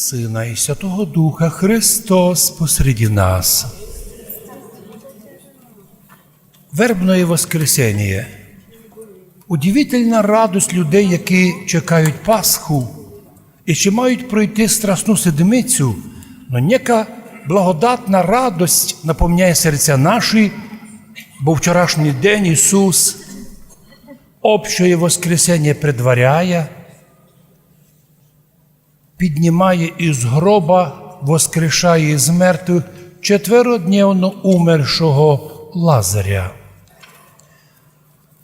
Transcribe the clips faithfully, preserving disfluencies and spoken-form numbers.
Сына и Святого Духа, Христос посреди нас. Вербное воскресенье. Удивительна радость людей, які чекають Пасху і ще мають пройти Страсну седмицю, но нека благодатна радость наповняє серця наші, бо вчорашній день Ісус общее воскресенье предваряє, піднімає із гроба, воскрешає із мертвых четверодневно умершого Лазаря.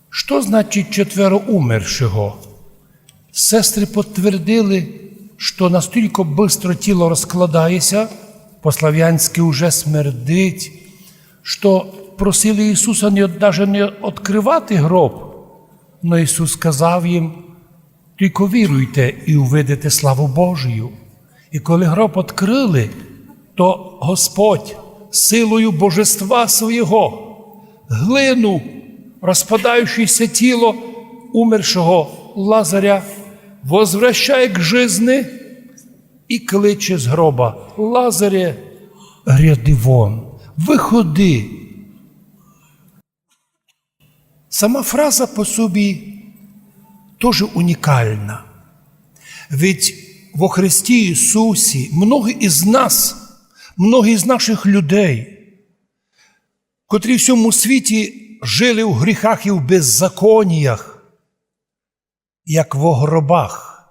Што значить четверо умершого? Сестры подтвердили, што настілько быстро тіло розкладає ся, по-славянськы уже смердить, што просили Ісуса не, даже не открывати гроб. Но Ісус сказав їм: «Тілько віруйте і увидите славу Божию». І коли гроб открыли, то Господь силою Божества Своєго глину, розпадаючеся тіло умершого Лазаря, возвращає к жизни і кличе з гроба: «Лазаре, гряди вон, выходи». Сама фраза по собі тоже унікална. Ведь во Христі Ісусі многі із нас, многі з наших людей, котрі в сьому світі жили у гріхах і в беззаконіях, як во гробах.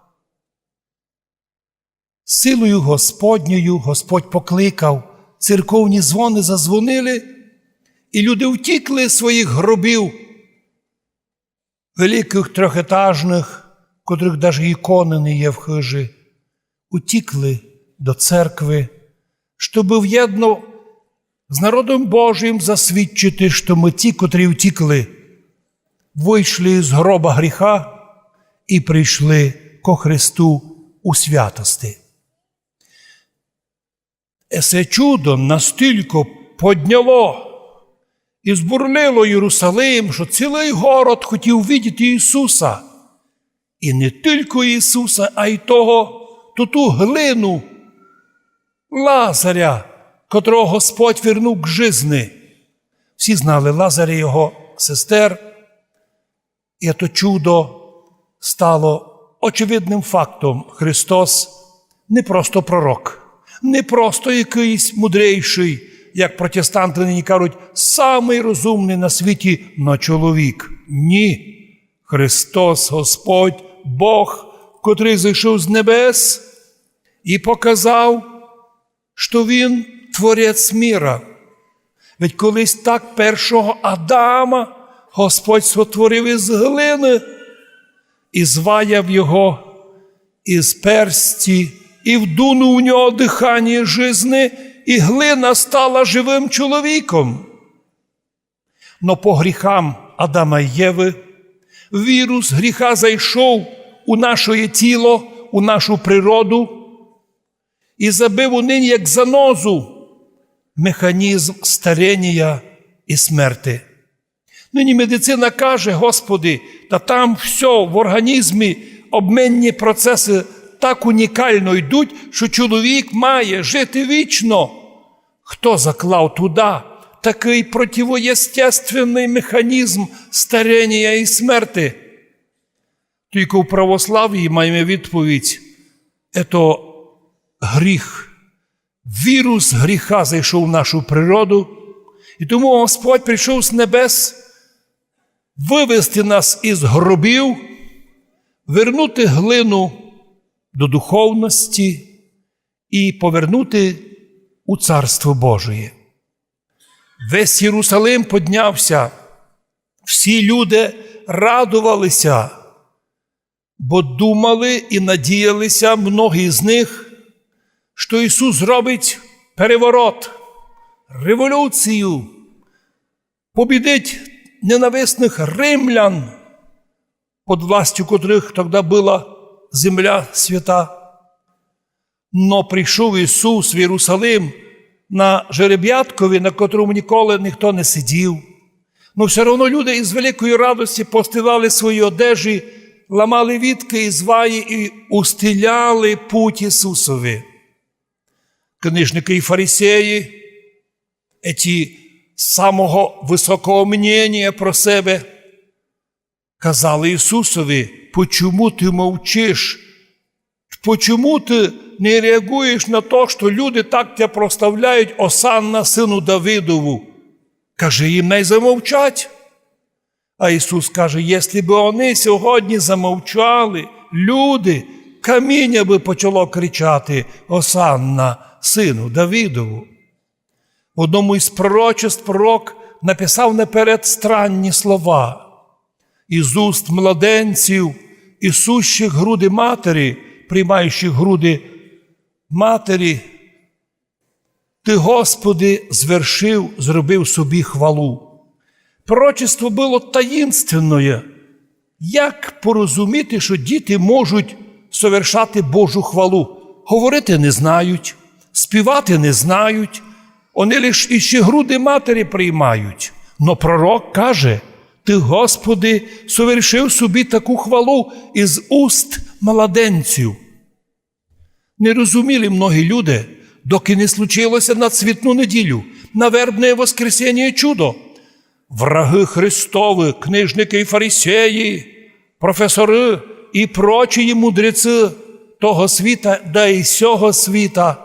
Силою Господньою Господь покликав, церковні дзвоны задзвонили, і люди втікли з своїх гробів, великых трьохетажных, котрых даже іконы не є в хыжі, утікли до церкви, щобы вєдно з народом Божим засвідчити, што мы ті, котрі втікли, вышли з гроба гріха і прийшли ко Христу у святости. Есе чудо настілько подняло і збурлило Єрусалим, што цілый город хотів видіти Ісуса. І не тілько Ісуса, а й того, ту, ту глину Лазаря, котрого Господь вернув к жизни. Всі знали Лазаря, його сестер. І то чудо стало очевидным фактом. Христос не просто пророк, не просто якыйсь мудрейшый, як протестанты нині кажуть, самый розумный на світі, но чоловік. Ні. Христос Господь, Бог, котрый зійшов з небес і показав, што Він творець міра. Ведь колись так першого Адама Господь сотворив із глины, і зваяв його із персті, і вдунув у нього дыханіє жизни, і глина стала живым чоловіком. Но по гріхам Адама і Євы вірус гріха зайшов у нашоє тіло, у нашу природу, і забив у нині як занозу механізм старенія і смерти. Нині медицина каже: «Господи, та там всьо в організмі, обменні процесы так унікално йдуть, што чоловік має жити вічно». Хто заклав туда такый противоєстественный механізм старенія і смерти? Тілько в православії маєме відповідь: ето гріх. Вірус гріха зайшов в нашу природу, і тому Господь прийшов з небес вывести нас із гробів, вернути глину до духовности і повернути у Царство Божоє. Весь Єрусалим поднявся, всі люди радовали ся, бо думали і надіяли ся многі з них, што Ісус зробить переворот, революцію, побідить ненависных римлян, під властю котрых тогда была земля свята. Но прийшов Ісус в Єрусалим на жеребяткові, на котрому ніколи ніхто не сидів. Но всьо равно люди із великої радости постилали свої одежі, ламали віткы і зваї і устеляли путь Ісусови. книжникы и фарисеї, эти самого высокого мнения про себе, казали Ісусови: «Почому ты мовчиш? Почему ты не реагуешь на то, что люди так тебя прославляют, Осанна сыну Давидову? Кажи їм, най замовчать». А Ісус каже: «Если бы они сьогодні замовчали, люди, каміня бы почало кричати: Осанна сыну Давидову». В одному из пророчеств пророк написав наперед странні слова: «Из уст младенців, исущих груди матери, приймающих груди матери, ты, Господи, звершив, зробив собі хвалу». Пророчество было таїнственноє. Як порозуміти, што діти можуть совершати Божу хвалу? Говорити не знають, співати не знають, они лиш іщи груди матері приймають. Но пророк каже: «Ты, Господи, совершив собі таку хвалу из уст младенців». Не розуміли многі люди, доки не случилося на Цвітну неділю, на Вербне воскресеніє чудо. Враги Христови, книжники и фарисеї, професоры и прочії мудреці того світа, да и сього світа,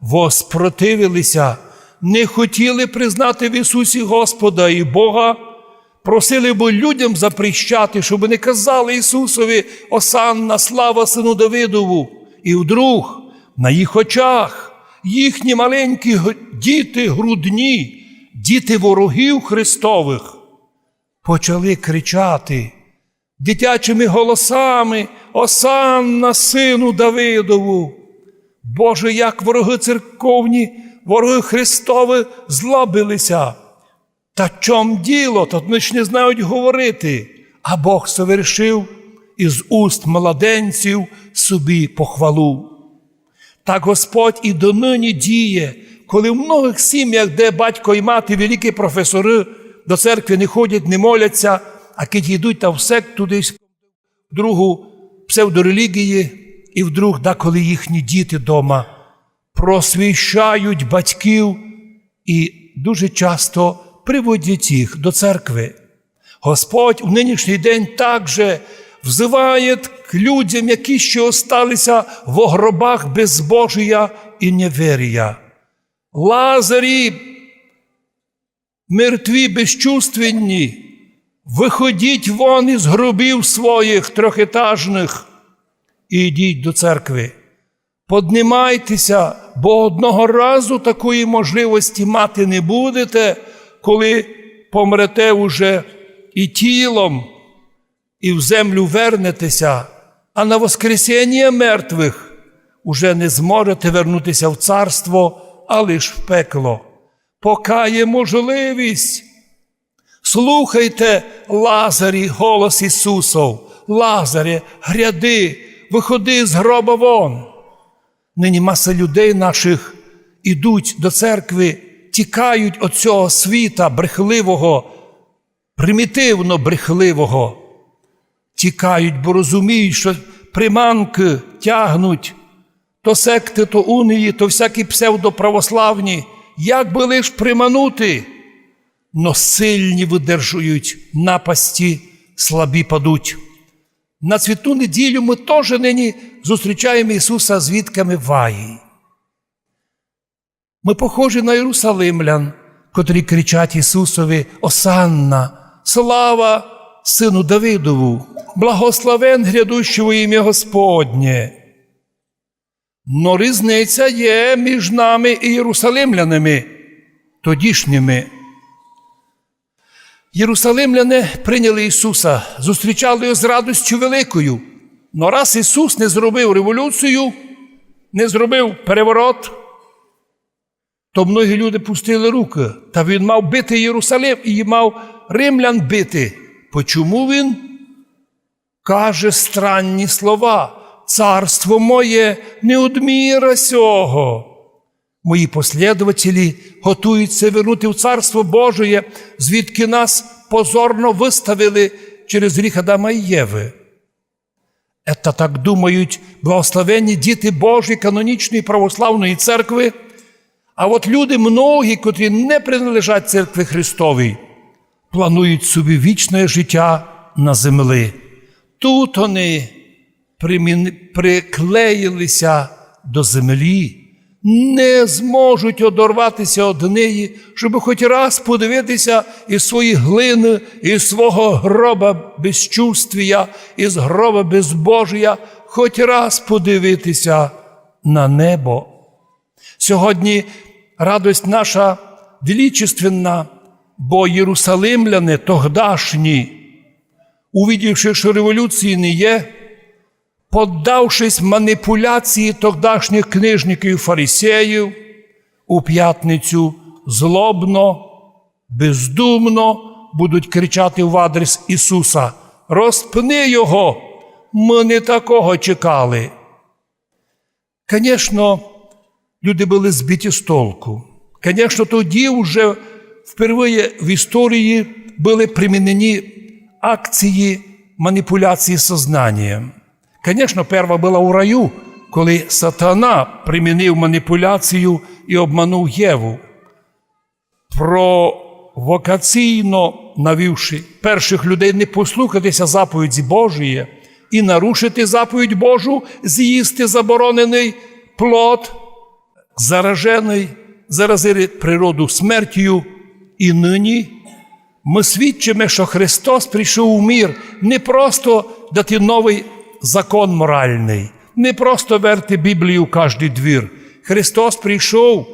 воспротивилися, не хотіли признати в Ісусі Господа и Бога, просили бы людям запрещати, щоб не казали Ісусови: «Осанна, слава сыну Давидову». И вдруг на їх очах їхні маленькі г-, діти грудні, діти ворогів Христових, почали кричати дитячими голосами: «Осанна сыну Давидову!» Боже, як вороги церковні, вороги Христови злобилися. Та чом діло, то вони ж не знають говорити. А Бог совершив из уст младенців собі похвалу. Так Господь и донині діє, коли в многых сім'ях, де батько и мати великі професоры, до церкви не ходять, не моляться, а кидь йдуть та в секту десь, в другу псевдорелігії, и вдруг деколи їхні діти дома просвіщають батьків и дуже часто приводять їх до церкви. Господь у нынішній день также взыває к людям, які ще осталися во гробах безбожія и невірія. Лазарі, мертві, безчувственні, выходіть вон из гробів своїх трьохетажных и йдіть до церкви. Поднимайтеся, бо одного разу такої можливості мати не будете, коли помрете уже и тілом, и в землю вернетеся, а на воскресеніє мертвых уже не зможете вернутися в царство, а лиш в пекло. Пока є можливість, слухайте, Лазарі, голос Ісусов: «Лазаре, гряди, выходи з гроба вон». Нині маса людей наших ідуть до церкви, тікають од сього світа брехливого, примітивно брехливого. Тікають, бо розуміють, што приманкы тягнуть то секты, то унії, то всякі псевдоправославні, як бы лиш приманути. Но сильні выдержують напасті, слабі падуть. На Цвітну неділю мы тоже нині зустрічаєме Ісуса з вітками ваї. Мы похожі на єрусалимлян, котрі кричать Ісусови: «Осанна! Слава сыну Давидову! Благословен грядущий во імя Господнє!» Но різниця є між нами и єрусалимлянами тодішніми. Єрусалимляне прийняли Ісуса, зустрічали його з радостю великою. Но раз Ісус не зробив революцію, не зробив переворот, то многі люди пустили рукы. Та він мав бити Єрусалим и мав римлян бити. Почому він каже странні слова: «Царство моє не од міра сього»? Мої послідователі готуються вернути в Царство Божоє, звідки нас позорно выставили через гріх Адама и Євы. Ето так думають благословенні діти Божі канонічної православної церкви. А от люди многі, котрі не принадлежать церкви Христовій, планують собі вічне життя на землі. Тут вони примін- приклеїлися до землі, не зможуть одорватися од неї, щоб хоч раз подивитися із свої глины, із свого гроба безчувствія, із гроба безбожія, хоч раз подивитися на небо. Сьогодні радость наша величественна, бо єрусалимляне тогдашні, увидівши, що революції не є, поддавшись маніпуляції тогдашніх книжників і фарисеїв, у пятницю злобно, бездумно будуть кричати в адрес Ісуса: «Розпни його! Мы не такого чекали!» Конечно, люди были збиті з толку. Конечно, тоді вже впервые в історії были примінені акції маніпуляції сознанием. Конечно, перва была у раю, коли сатана примінив маніпуляцію і обманув Єву, провокаційно навівши перших людей не послухатися заповіді Божої і нарушити заповідь Божу, з'їсти заборонений плод, заражений, заразили природу смертю. І нині мы свідчиме, що Христос прийшов у мір не просто дати новий закон моральний, не просто верти Біблію в каждый двір. Христос прийшов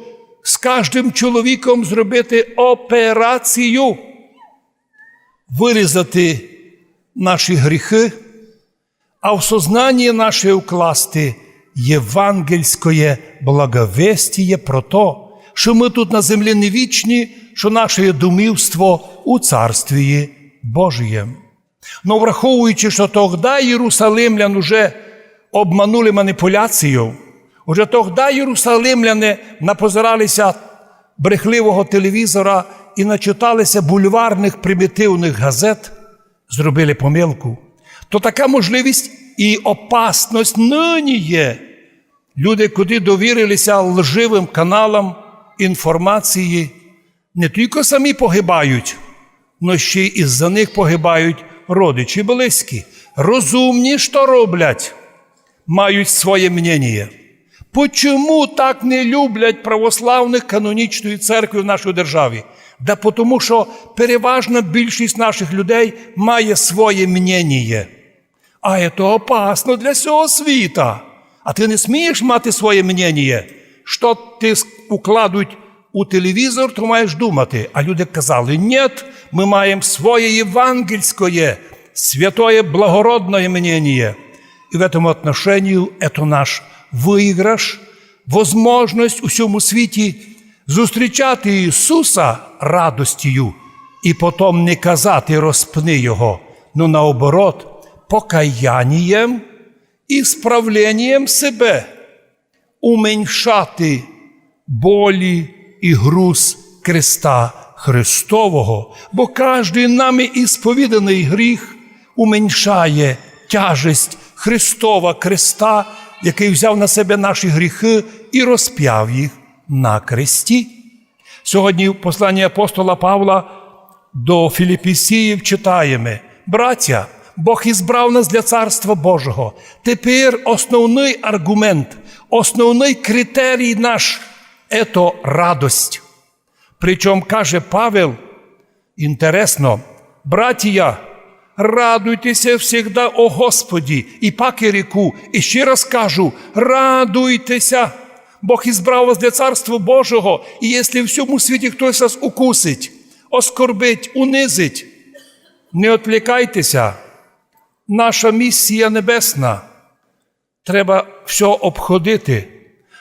з каждым чоловіком зробити операцію, вырізати наші гріхи, а в сознанні наше укласти євангельськоє благовестіє про то, що мы тут на землі не вічні, що наше є домівство у Царствії Божієм. Но враховуючи, що тогда єрусалимлян уже обманули маніпуляцію, уже тогда єрусалимляне напозиралися брехливого телевізора і начиталися бульварних примітивних газет, зробили помилку, то така можливість і опасность нині є. Люди, котрі довірилися лживым каналам інформації, не тілько самі погибають, но ще й із-за них погибають родичі близькі. Розумні, што роблять, мають своє мненіє. Почому так не люблять православных канонічної церкви в нашій державі? Да потому, що переважна більшість наших людей має своє мненіє. А це опасно для всього світа. А ти не смієш мати своє мненіє? Што ти с- укладуть у телевізор, то маєш думати. А люди казали: «Нєт, мы маєм своє євангельськоє, святоє, благородноє мненіє». І в этом отношении это наш выигрыш, возможность у сьому світі зустрічати Ісуса радостю і потом не казати: «Розпни його», но наоборот, покаянієм і справленієм себе уменьшати болі і груз креста Христового, бо каждый нами ісповіданый гріх уменьшає тяжесть Христова креста, якый взяв на себе наші гріхы і розпяв їх на кресті. Сьогодні в посланні апостола Павла до Філіпісіїв читаєме: «Братя, Бог избрав нас для Царства Божого». Тепер основный арґумент, основный критерій наш — это радость. Причому, каже Павел, інтересно: «Братія, радуйтеся всегда о Господі». І пак я ріку, і ще раз кажу: радуйтеся. Бог избрав вас для Царства Божого, і якщо в сьому світі хтось вас укусить, оскорбить, унизить, не отвлікайтеся. Наша місія небесна. Треба всьо обходити.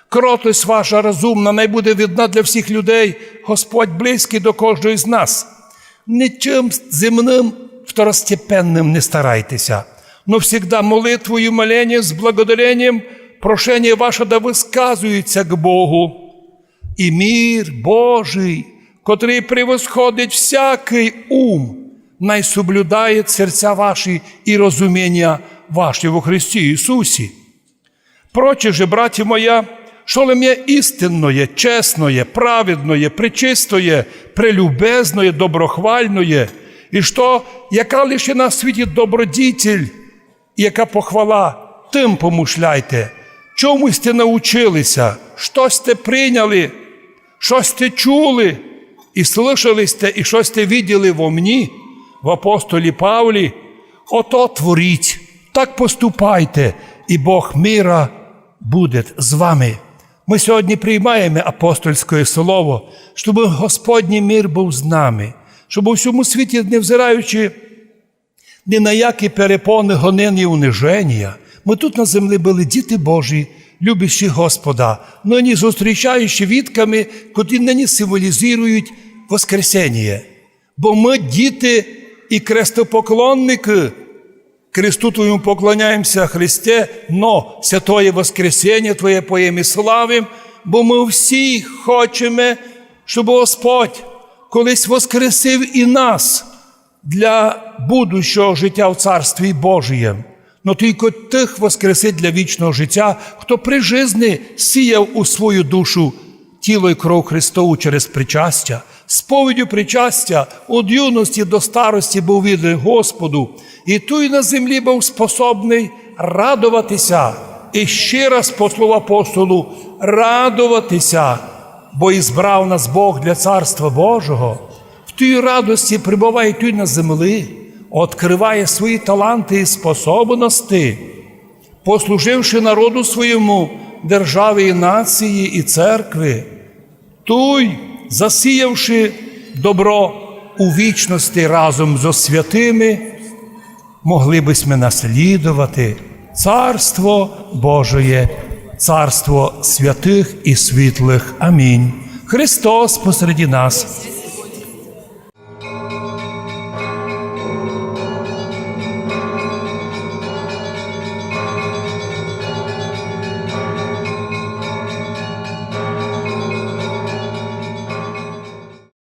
Кротость ваша розумна най буде видна для всіх людей. Господь близькый до кожного з нас. Ничим земным, второстепенным не старайтеся, но всегда молитвою, моленієм, з благодаренням прошеніє ваше да высказується к Богу. І мир Божий, котрый превосходить всякый ум, най соблюдає серця ваші і розуміння ваші во Христі Ісусі. Проче же, браті моя, што лем'я істинноє, чесноє, праведноє, пречистоє, прелюбезноє, доброхвальноє, і што, яка лише на світі добродітель, і яка похвала, тым помышляйте. Чому сьте научили ся, што сьте прийняли, што сьте чули, і слышали сьте, і што сьте виділи во мні, в апостолі Павлі, ото творіть, так поступайте, і Бог мира буде з вами. Мы сьогодні приймаєме апостольське слово, щоб Господній мир быв з нами, щоб у всьому світі, невзираючи ні на які перепоны, гоненя і униженя, мы тут на землі были діти Божі, любящі Господа, нині зустрічаючи вітками, котрі нині символізують воскресеніє. Бо мы діти і крестопоклонникы. Кресту Твоєму поклоняємося, Христе, но святоє воскресеніє Твоє поєме славим, бо мы всі хочеме, щоб Господь колись воскресив і нас для будущого життя в Царстві Божієм. Но тілько тых воскресить для вічного життя, хто при жизни сіяв у свою душу тіло і кров Христову через причастя. Сповіддю причастя од юности до старости быв відданый Господу, і туй на землі быв способный радовати ся. І ще раз по слову апостолу: радовати ся, бо избрав нас Бог для Царства Божого. В тій радости пребыває туй на землі, открыває свої таланты і способности, послуживши народу своєму, державі і нації, і церкви, туй, засіявши добро у вічности разом зо святыми, могли бы сьме наслідовати Царство Божоє, Царство святых і світлых. Амінь. Христос посреди нас.